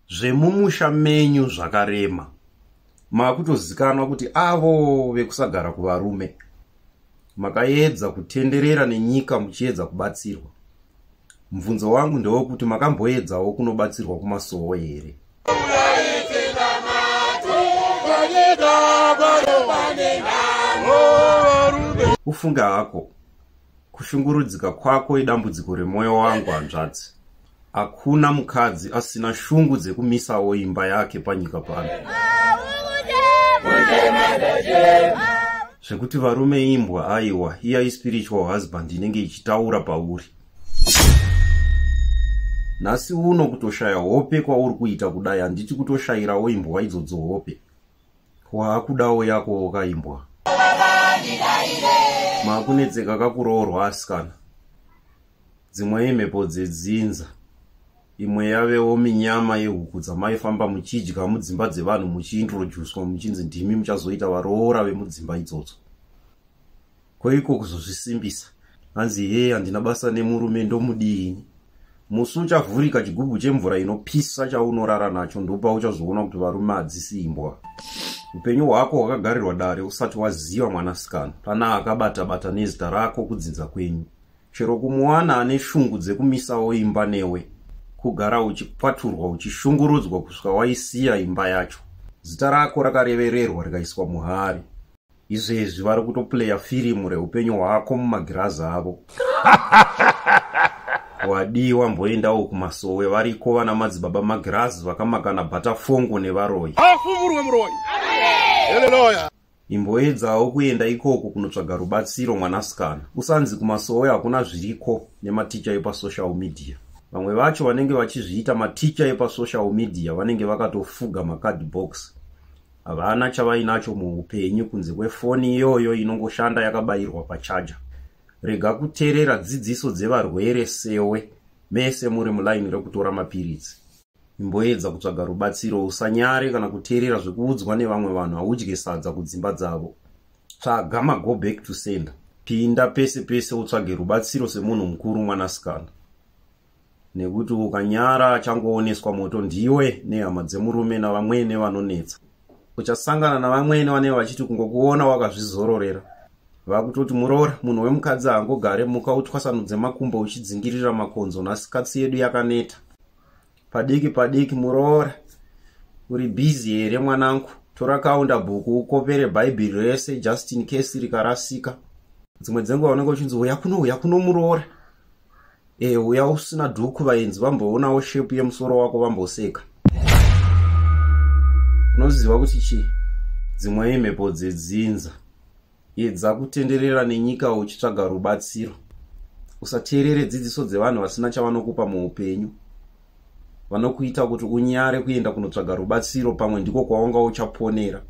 Zvemumusha menyu zvakarema. Makutozikanwa kuti avo vekusagara kuvarume. Makaedza kutenderera nenyika muchiedza kubatsirwa. Mubvunzo wangu ndewekuti makamboedzawo kunobatsirwa kumasowe here? Ufunge hako, kushungurudzika kwako idambudziko remwoyo wangu hanzvadzi. Hakuna mukadzi asina shungu dzekumisawo imba yake panyika pano. Zvekuti varume imbwa aiwa, iya ispiritual husband inenge ichitaura pauri. Nhasi uno kutoshaya hope kwauri kuita kudai handiti kutoshayirawo imbwa idzodzo hope. Waakudawo yakowo kaimbwa. Makunetseka kakuroorwa asikana. Dzimwe imhepo dzedzinza. Imwe yavewo minyama yehuku dzamaifamba muchidya mudzimba dzevanhu muchiintroducwa muchinzi ndimi muchazoita varoora vemudzimba idzodzo. Ko iko kuzozvisimbisa hanzi hee handina basa nemurume ndomudii ini. Musi uchavhurika chigubhu chemvura inopisa chaunorara nacho ndopauchazoona kuti varume hadzisi imbwa. Upenyu hwako hwakagarirwa dare usati waziva mwanasikana. Pana akabata bata nezita rako kudzinza kwenyu. Chero kumuwana ane shungu dzekumisawo imba newe. Kugara uchikwaturwa uchishungurudzwa kusvika waisiya imba yacho. Zita rako rakarevererwa rikaiswa muhari. Izvezvi vari kutoplaya firimu reupenyu hwako mumagirazi avo. Wadii wamboendawo kumasowe variko vana madzibaba magirazi vakamakana bhatafongo nevaroyi. Afumurwe muroyi. Hallelujah. Imboedzawo kuenda ikoko kunotsvaga rubatsiro mwanasikana. Usanzi kumasowe hakuna zviriko nematicha epasocial media. Vamwe vacho vanenge vachizviita maticha epasocial media vanenge vakatofuga macard box. Havana chavainacho muupenyu kunze kwefoni iyoyo inongoshanda yakabayirwa pachaja. Rega kuterera dzidziso dzevarwere sewe mese muri mulaini rekutora mapiritsi. Imboedza kutsvaga rubatsiro, usanyare kana kuteerera zvekuudzwa nevamwe vanhu haudye sadza kudzimba dzavo. Tsvaga mago back to sender. Pinda pese pese utsvage rubatsiro semunhu mukuru mwanasikana. Nekuti ukanyara achangooneswa moto ndiwe nehama dzemurume navamwene vanonetsa. Uchasangana navamwene vanenge vachiti kungokuona wakazvizororera. Vakutoti muroora munhu wemukadzi haangogare muka utwasanudze makumbo uchidzingirira makonzo nhasi katsi yedu yakaneta. Padiki padiki muroora uri busy here mwanangu? Tora kaunda bhuku ukopere bhaibheri rese just in case rikarasika. Dzimwe dzenguva unenge uchinzi uya kuno uya kuno muroora. Uya usina dhuku vaenzi vamboonawo shepu yemusoro wako vamboseka. Unoziva kuti chii? Dzimwe imhepo dzedzinza. Edza kutenderera nenyika uchitsvaga rubatsiro. Usateerere dzidziso dzevanhu vasina chavanokupa muupenyu. Vanokuita kuti unyare kuenda kunotsvaga rubatsiro pamwe ndiko kwaunga uchaponera.